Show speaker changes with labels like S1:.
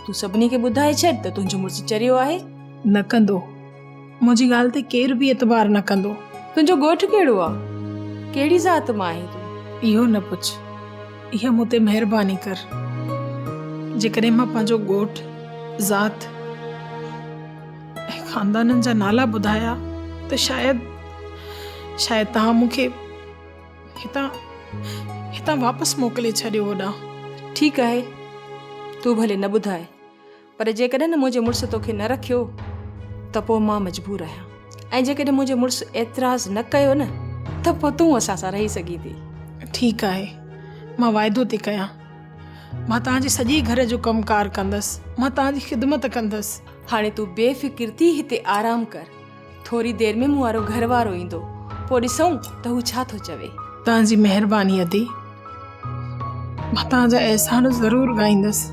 S1: تون سڀني کي ٻڌائي ڇڏ ته تنهنجو مڙس چريو آهي.
S2: نه ڪندو. منهنجي ڳالهه تي ڪير به اعتبار نه ڪندو.
S1: تنهنجو ڳوٺ ڪهڙو آ؟ ڪهڙي ذات مان آهين تون؟
S2: اهو نه پڇ. اها مون تي مهرباني ڪر. جيڪڏهن مان پنهنجو ڳوٺ، ذات ۽ خاندانن جا نالا ٻڌايا ته شايد شايد توهان مون کي هتان هتان واپس موڪلي ڇڏيو هوڏانهن.
S1: ٺيڪ آهي، تون ڀلي نه ٻڌاء. پر جيڪڏهن نه منهنجي مڙس توکي نه رکيو ته پوء مان مجبور آهيان ۽ جيڪڏهن منهنجي مڙس اعتراض نه ڪيو نه ته پوء تون اسان سان رهي سگهين ٿي.
S2: ٺيڪ آهي، مان واعدو ٿي ڪيان. مان توهان جي سڄي گهر جو ڪم ڪار ڪندس. مان توهان جي خدمت ڪندس.
S1: هاڻي تون بي فڪر ٿي هتي آرام ڪر. ٿوري دير ۾ مون وارو گهر وارو ايندو، پوء ڏسون ته هو ڇا ٿو چوي.
S2: توهان جي مهرباني ادي. مان توهان جا احسان ضرور ڳائيندس.